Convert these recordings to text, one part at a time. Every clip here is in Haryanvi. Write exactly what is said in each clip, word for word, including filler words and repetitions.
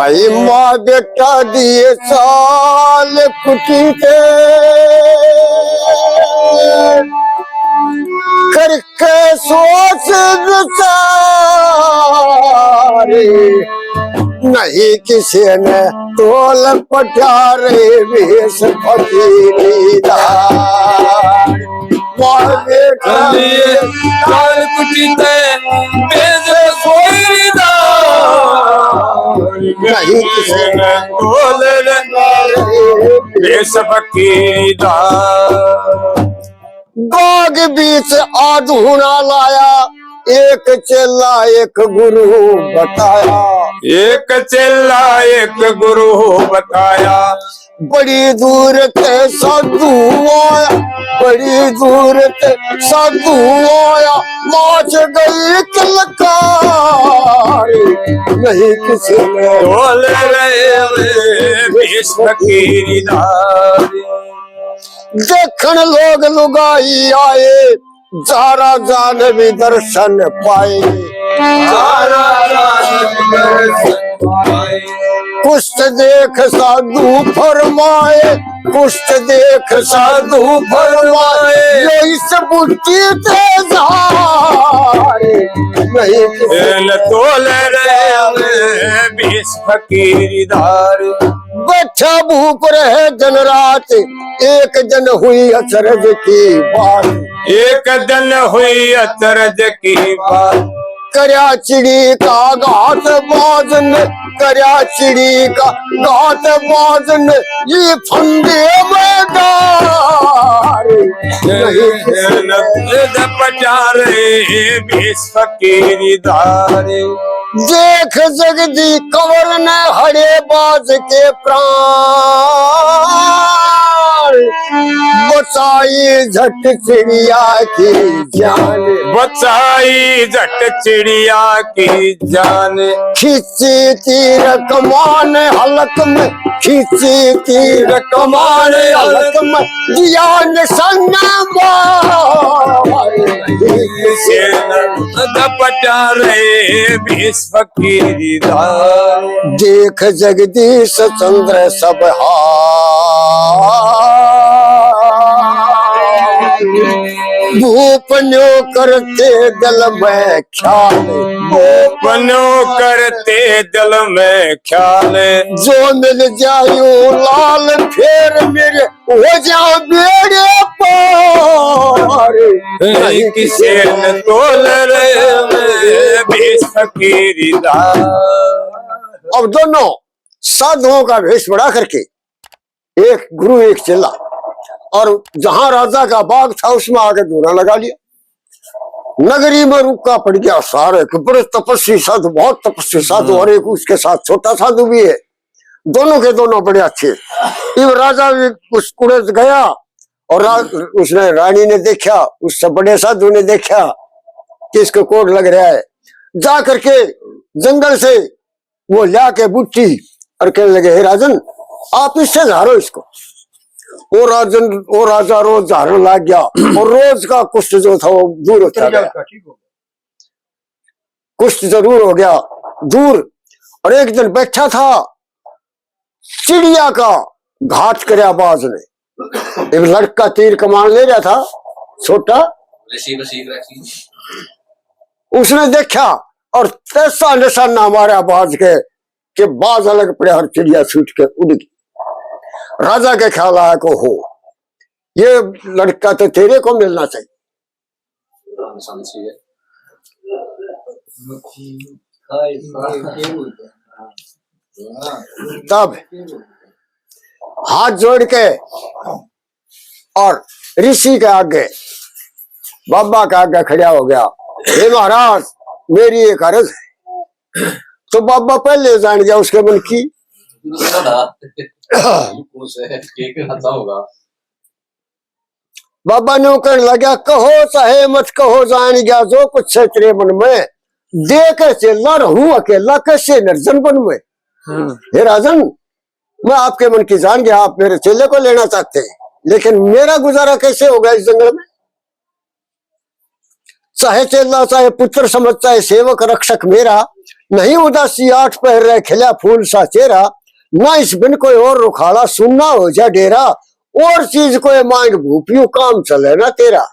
आई माँ बेटा दिए चाल कुटी ते, करके सोच विचार, नहीं किसी ने तोल पटारे वेश फकीरी दा। माँ बेटा दिए चाल कुटी ते, भेज सोयरी दा। नहीं किसी ने तोल पटारे वेश फकीरी दा। बाग बीच आधूना लाया, एक चेला एक गुरु बताया। एक चेला एक गुरु बताया। बड़ी दूर ते साधु आया, बड़ी दूर ते साधु आया, माच गई किलकार। नहीं किसी ने तोल रहे रे विश्व की दारी। देखण लोग लुगाई आए, जा राजा ने भी दर्शन पाए। जा राजा ने भी दर्शन पाए। कुष्ठ देख साधु फरमाए, कुष्ठ देख साधु फरमाए, यो इस बुद्धि ते धारे। नहीं किसी ने तोल रहे रे विश्व फकीरी दारी। बैठा भूप रहे दिन रात, एक दिन हुई अचरज की बात। एक दिन हुई अचरज की बात। करया चिड़ी का घात बाज ने, करया चिड़ी का घात बाज ने, ये फंदे में डारे। नहीं किसी ने पटारे विश्व फकीरी दारी। देख जगदी कंवर ने हरे बाज के प्राण, बचाई झट चिड़िया की जान। बचाई झट चिड़िया की जान। खींची तीर कमान हलक में, खींची तीर कमान हलक में, दिया निशाना मार। किसी ने पटारे विश्व फकीरी दारी। देख जगदीश चंद्र सब हार, भूप न्यो करते दिल में ख्याल। भूप न्यो करते दिल में ख्याल। जो मिल जायो लाल फेर मेरे हो जा बेड़े पार। नहीं किसी ने तोल रहे विश्व फकीरी दारी। अब दोनों साधुओं का भेष बड़ा करके, एक गुरु एक चेला, और जहां राजा का बाग था उसमें आके धूना लगा लिया। नगरी में रुका पड़ गया सारे, कि बड़े तपस्वी साधु, बहुत तपस्वी साधु, और एक उसके साथ छोटा साधु भी है। दोनों के दोनों बड़े अच्छे। इब राजा भी उस कुड़े गया और रा-, उसने, रानी ने देखा, उससे बड़े साधु ने देखा कि इसको कोढ़ लग रहा है। जा करके जंगल से वो ला के बूटी और कहने लगे, "हे राजन, आप इससे झारो इसको।" वो राजन, वो राजा रोज झाड़न लग गया और रोज का कुष्ठ जो था वो दूर होता गया। कुष्ठ जरूर हो गया दूर। और एक दिन बैठा था, चिड़िया का घात करया बाज ने। एक लड़का तीर कमान ले रहा था, छोटा, उसने देखा और तैसा निशाना मारा बाज के कि बाज अलग पड़ा और चिड़िया छूट के उड़ गई। राजा के ख्याल आया को हो, ये लड़का तो तेरे को मिलना चाहिए। तब हाथ जोड़ के और ऋषि के आगे, बाबा के आगे खड़ा हो गया, "हे महाराज, मेरी एक अर्ज है।" तो बाबा पहले जान गया उसके मन की। बाबा ने कहने लगा, "कहो चाहे मत कहो, जान गया जो कुछ है तेरे मन में, दे के चेला रहूं अकेला कैसे निर्जन वन में।" हे राजन, मैं आपके मन की जान गया, आप मेरे चेले को लेना चाहते हैं, लेकिन मेरा गुजारा कैसे होगा इस जंगल में? चाहे चेला, चाहे पुत्र समझ, चाहे सेवक रक्षक मेरा, नहीं उदासी आठ पहर रह खिला फूल सा चेहरा, ना इस बिन कोई और रुखाला सुनना हो जा डेरा, और चीज कोई मांग भूपियो काम चले ना तेरा।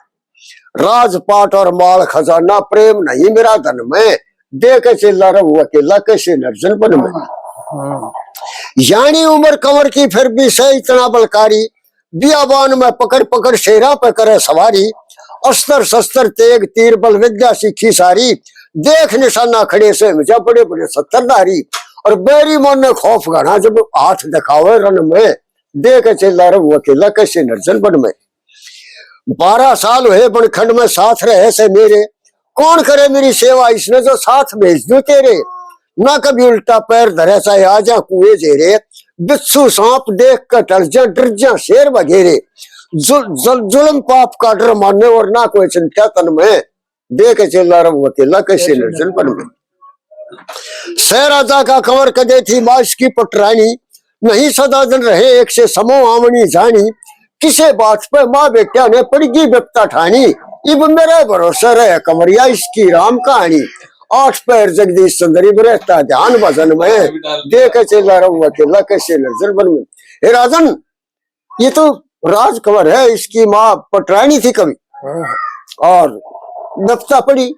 राजपाट और माल खजाना प्रेम नहीं मेरा धन में, दे के चेला रहूं अकेला कैसे निर्जन बन में। हम्म। यानी उम्र कंवर की फिर भी सह इतना बलकारी, बियाबान में पकड़ पकड़ शेरा पे करे सवारी, अस्त्र शस्त्र तेग तीर बल विद्या सीखी सारी, देख निशाना खड़े से जा बड़े बड़े सत्तरधारी, और बैरी मन ने खौफ घना जब हाथ दिखावे रण में, दे के चेला रहूं अकेला कैसे निर्जन बन में। बारह साल हुए बनखंड में साथ रहे से मेरे, कौन करे मेरी सेवा इसने जो साथ भेज दूं तेरे। ना कभी उल्टा पैर धरे चाहे आ जा कुएं जेरे, बिच्छू सांप देख के टल जा डर जा शेर बघेरे। जु-, जुल-, जुल्म पाप का डर माने और ना कोई चिंता तन में, दे के चेला रहूं अकेला कैसे निर्जन बन में। सह राजा का कंवर कदे थी माँ इसकी पटरानी, नहीं सदा दिन रहे एक से समो आवनी जानी। किसे बात पे माँ बेटिया ने पड़गी बिपता ठानी, इब मेरे भरोसे रहे कंवरिया इसकी राम कहानी। आठ पैर जगदीश चंद्र इब रहता ध्यान भजन में, दे के चेला रहूं अकेला कैसे निर्जन बन में। हे राजन, ये तो राज कंवर है, इसकी माँ पटरानी थी कभी, हाँ। और बिपता पड़ी,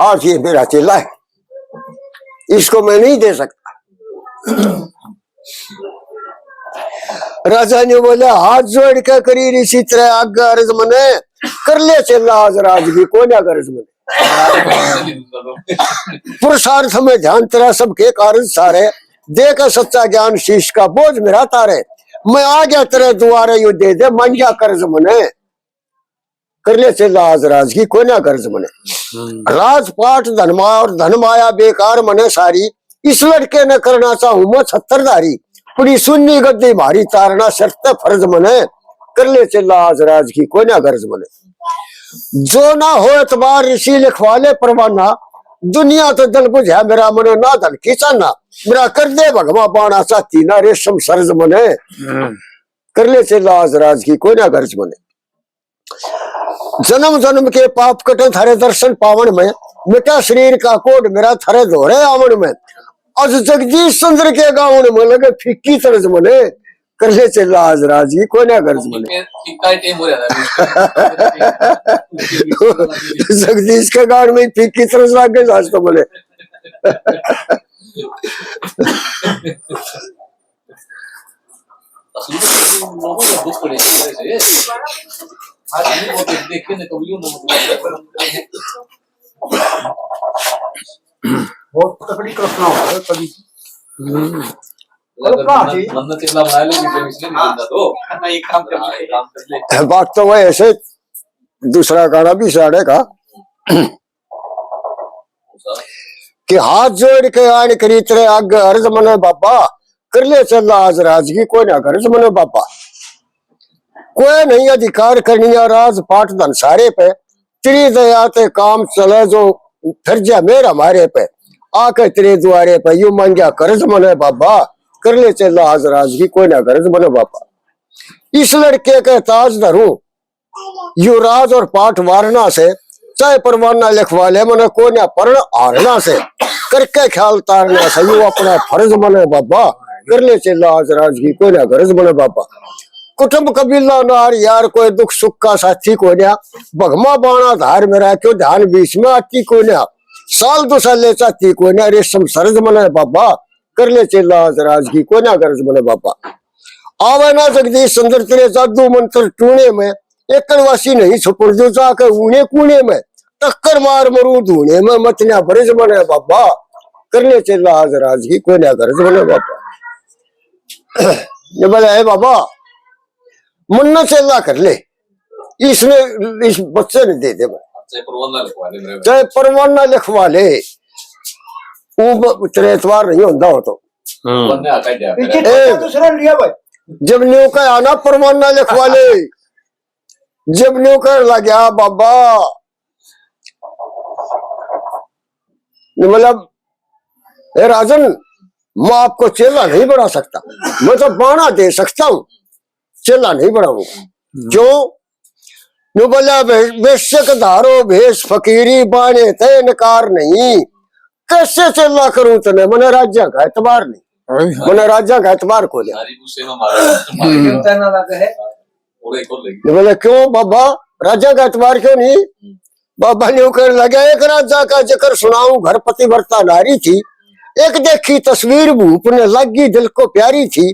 आज ये मेरा चेला है, इसको मैं नहीं दे सकता। राजा ने बोला, हाथ जोड़ के करी ऋषि तेरे आगे अर्ज मने, कर ले चेला आज राज की कोन्या गरज मने। पुरुषार्थ में ध्यान तेरा सबके कारज सारे, दे के सच्चा ज्ञान शीश का बोझ मेरा तारे। मैं आ गया तेरे दुआरे, यू दे दे मांग्या कर्ज मने। कर ले चेला आज राज की कोन्या गर्ज मने। हम्म। राजपाट धन माया और धन माया बेकार मने सारी। इस लड़के ने करना चाहूं मैं छत्रधारी। पड़ी सुन्नी गद्दी भारी तारना शर्त फर्ज मने। कर ले चेला आज राज की कोन्या गर्ज मने। जो ना हो एतबार ऋषि लिखवा ले परवाना। दुनिया तो दल बुझा मेरा मने ना धन की चाहना। मेरा कर दे भगवा बाणा चाहती ना रेशम सर्ज मने। हम्म। कर ले चेला आज राज की कोन्या गर्ज मने। जन्म जन्म के पाप कटे थारे दर्शन पावन में, मिटा शरीर का कोड मेरा थारे धोरे आवन में। आज जगदीश चंद्र के गावन में लगे फीकी तर्ज मने, कर ले चेला आज राज की कोन्या गर्ज मने। फीका ही टाइम हो रहा है। जगदीश के गान में फीकी तर्ज लाग गई आज तो मने। असली में तो लोगों को दुख पड़े थे। आज नहीं वो देख के ना कभी लोग बहुत तगड़ी कल्पना हो रही है कभी। हम्म। कल्पना मन्नत, जी। मन्नत इतना बना ले, नहीं तो इसलिए नहीं बनता तो। हाँ, एक काम कर ले। हाँ, एक काम कर ले। बात तो वह ऐसे दूसरा गाना भी साढ़े का। कि हाथ जोड़ के आन करी तेरे आगे अर्ज मने बाबा, कर ले चेला आज राज की कोन्या गर्ज मने बाबा। कोई नहीं अधिकार करनिया राज पाट धन सारे पे, तेरी दया ते काम चले जो फर्जा मेर हमारे पे। आके तेरे द्वारे पे यू मांग्या कर्ज मने बाबा, कर ले चेला आज राज की कोन्या गर्ज मने बाबा। इस लड़के के ताज धरूं यू राज और पाठ वारना से, चाहे परवाना लिखवा ले मने कोन्या परण हारना से, करके ख्याल तारना से यू अपना फर्ज मने बाबा, कर ले चेला आज राज की कोन्या गरज मने बाबा। कुटुंब कबीला नार यार कोई दुख सुख का साथी कोन्या, भगमा बाणा धार मेरा क्यों ध्यान बीच में आती कोन्या, साल दो साले चाहती कोन्या रेशम सर्ज मने बाबा, कर ले चेला आज राज की कोन्या गरज मने बाबा। आवे ना जगदीश चंद्र तेरे जादू मंत्र टूणे में, एकड़वासी नहीं छुपड़ जो जाके ऊने कूने में, टक्कर मार मरू धूने में, मत ना बरज मने बाबा, कर ले चेला आज राज की कोन्या गरज मने बाबा। ये बोला, "हे बाबा, मन्ना चेला कर ले, इसने, इस बच्चे ने दे दे, चाहे परवाना लिखवा ले मेरे, चाहे परवाना लिखवा ले।" वो ब-, तेरे एतबार नहीं होता हो तो। हम्म। पीछे ए, दूसरा लिया भाई। जब न्यू का आना परवाना लिखवा ले, जब न्यू कर लग गया बाबा, मतलब, "हे राजन, मैं आपको चेला नहीं बना सकता, मैं तो बाणा दे सकता हूँ, चेला नहीं बनाऊंगा।" क्यों? न्यू बोला, "बे-, बेशक धारो भेष फकीरी, बाणे ते इनकार नहीं, कैसे चेला करूं तने, मने राज्या का एतबार नहीं, हाय, हाय। मने राज्या का एतबार को लिया। सारी गुस्से में मारा। हम्म। बोले, क्यों बाबा, राज्या का एतबार क्यों नहीं? बाबा ने कहने लगा, एक राजा का जिक्र सुनाऊं, घर पतिव्रता नारी थी, एक देखी तस्वीर भूप ने लगी दिल को प्यारी थी,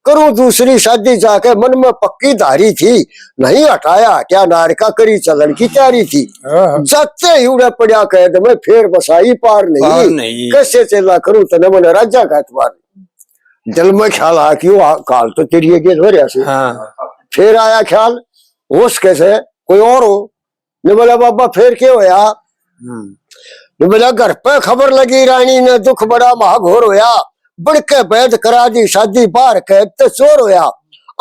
करूं दूसरी शादी जाके मन में पक्की धारी थी, नहीं हटाया क्या नार का, करी चलन की तैयारी थी। हाँ। जाते ही उड़े पड़ा कैद में, फेर बसाई पार नहीं। पार नहीं। कैसे चेला करूं तने, मने राज्या का एतबार नहीं। दिल में ख्याल आया कि वो काल तो तेरी ये गेल हो रहा से। हाँ। फिर आया ख्याल, होश कैसे कोई और हो। ने बोला, बाबा, फिर के होया? हम्म। ने बोला, घर पे खबर लगी रानी ने, दुख बड़ा महाघोर होया। बड़ के बैद करा दी शादी, बाहर कैद ते चोर होया।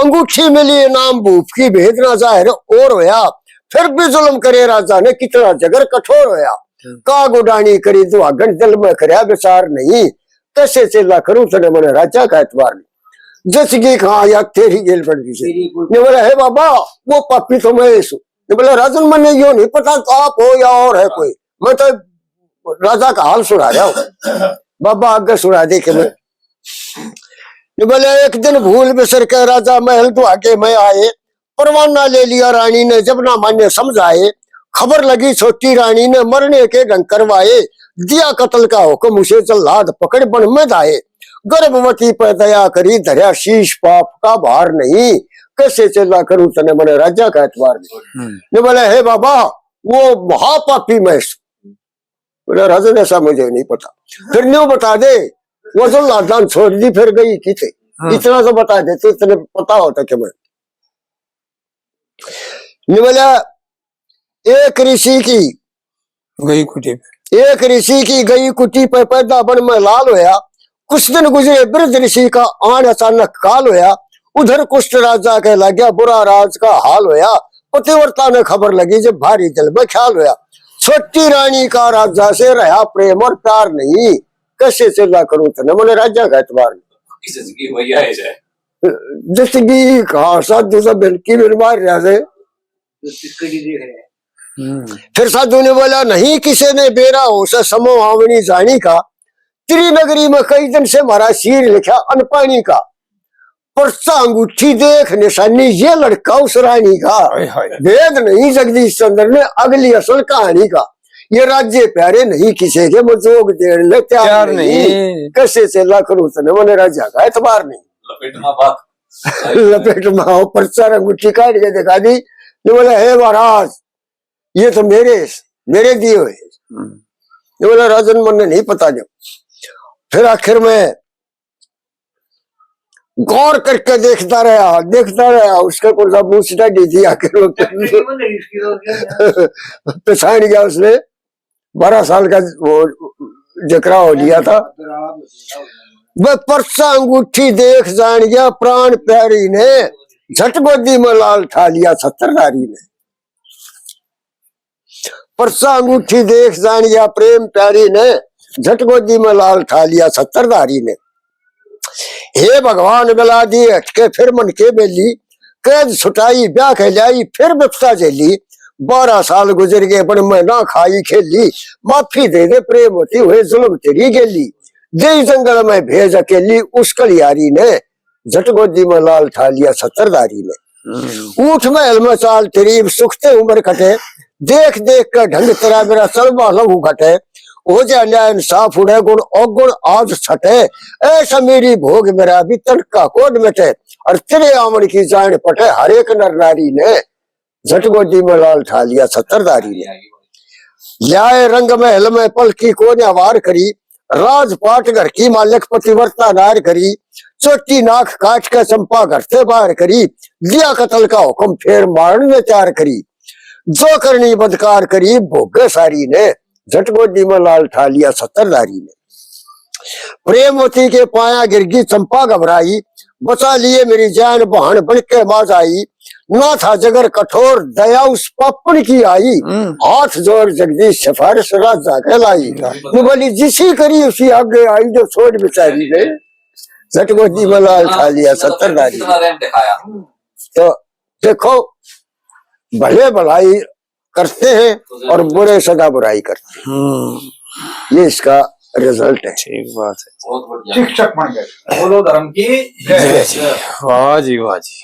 अंगूठी मिली इनाम भूप की, भेद ना जाहिर और होया। फिर भी जुल्म करे राजा ने, कितना जगर कठोर होया। हम्म। का गुडानी करी दुहागन, दिल में करया विचार नहीं। कैसे चेला करूं तने, मने राज्या का एतबार नहीं। जचगी कहाँ या तेरी गेल बन गई से। तेरी कोई ने बोला, हे बाबा, वो पापी तो मैं ही सूं। ने बोला, राजन, मने यो नहीं पता तो आप हो या और है कोई, मैं तो राजा का हाल सुना रहा हूँ। बाबा आगे सुना दे के मैं। ने बोले, एक दिन भूल बिसर के राजा महल दुहागे में आए, परवाना ले लिया रानी ने, जब ना माने समझाए। खबर लगी छोटी रानी ने, मरने के ढंग करवाए। दिया कत्ल का हुक्म उसे, जल्लाद पकड़ बन में धाए। गर्भवती पे दया करी, धरया शीश पाप का भार नहीं। कैसे चेला करूं तने, मने राज्या का एतबार नहीं। हम्म। ने बोले, हे बाबा, वो महापापी मैं सूं। बोले, राजन, ऐसा मुझे नहीं पता। फिर न्यू बता दे, वो जल्लादां छोड़ दी, फिर गई किथे? हाँ। इतना तो बता दे, तो इतने पता होता कि मैं। ने बोला, एक ऋषि की गई कुटी पे। एक ऋषि की गई कुटी पे, पैदा बन में लाल होया। कुछ दिन गुजरे वृद्ध ऋषि का, आन अचानक काल होया। उधर कुष्ठ राजा के लाग्या, बुरा राज का हाल होया। पतिव्रता ने खबर लगी जब, भारी दिल में ख्याल होया। छोटी रानी का राजा से रहा प्रेम और प्यार नहीं। कैसे चेला करूं तने, मने राज्या का एतबार नहीं। इस जिंदगी में यह है। जस की कहा साधु सब बन की बिन मार रहा से। हम्म। फिर साधु ने बोला, नहीं किसे ने बेरा होश समो आवनी जानी का। त्रिनगरी में कई दिन से म्हारा शीश लिखा अनपानी का। पर्चा अंगूठी देख निशानी, ये लड़का उस रानी का। हाय, हाय। भेद नहीं जगदीश चंद्र ने अगली असल कहानी का। ये राज्य प्यारे नहीं किसे के, मैं जोग देने तैयार तैयार नहीं। नहीं। कैसे चेला करूं तने, मने राज्या का एतबार नहीं। लपेट में बात। लपेट में आओ, पर्चा अंगूठी काट के दिखा दी। ने बोला, हे महाराज, ये तो मेरे, मेरे दिए हुए। हम्म। ने बोला, राजन, मन्ने नहीं पता जो। फिर आखिर में गौर करके देखता रहा, देखता रहा, उसका कौन सा मुंह सीधा दे दिया आखिर में। पहचान गया उसने, बारह साल का वो जकरा हो लिया था। वह पर्चा अंगूठी देख जान गया प्राण प्यारी ने, झट गोदी में लाल ठा लिया छत्रधारी ने। पर्चा अंगूठी देख जान गया प्रेम प्यारी ने, झट गोदी में लाल ठा लिया छत्रधारी ने। हे भगवान, मिला दी हटके फिर मन के बेली, कैद छुटाई, ब्याह के ल्याई, फिर बिपता झेली। बारह साल गुजर गए, बन में ना खाई खेली, माफी दे दे प्रेम होती हुए जुल्म तेरी गेली। दे जंगल में भेज अकेली, उस कलियारी ने, झट गोदी में लाल ठा लिया छत्रधारी ने। हम्म। ऊठ महल में चाल तेरी, सुखते उम्र कटे, देख देख के ढंग तेरा, मेरा चलवा लहू घटे। हो जा न्याय इंसाफ उड़े, गुण अवगुण आज छटे। ऐसा मेरी भोग मेरा भी तन का कोड मिटे, और तेरे आवन की जान पटे हर एक नर नारी ने। झट गोदी में लाल ठा लिया छत्रधारी ने। ल्याए रंग महल में पलकी को न्यावार करी, राजपाट घर की मालिक पतिव्रता नार करी। चोटी नाक काट के चंपा घर से बाहर करी, दिया कत्ल का हुक्म फेर मारण ने तैयार करी। जो करनी बदकार करी भोगे सारी ने, झट गोदी में लाल ठा लिया छत्रधारी ने। प्रेमवती के पाया गिरगी चंपा घबराई, बचा लिए मेरी जान बहन बन के माँ जाई। ना था जगर कठोर दया उस पापन की आई, हम्म। हाथ जोड़ जगदीश सिफारिश राजा कहलाई। हम्म। नु बोली जिसी करी उसी आगे आई, जो छोड़ बेचारी ने, झट गोदी में लाल ठा लिया छत्रधारी ने। तो देखो, भले भलाई करते हैं और बुरे सदा बुराई करते हैं। हम्म। ये इसका रिजल्ट है। ठीक बात है। शिक्षक बन गए। बोलो धर्म की जय जी। वाह जी, वाह जी।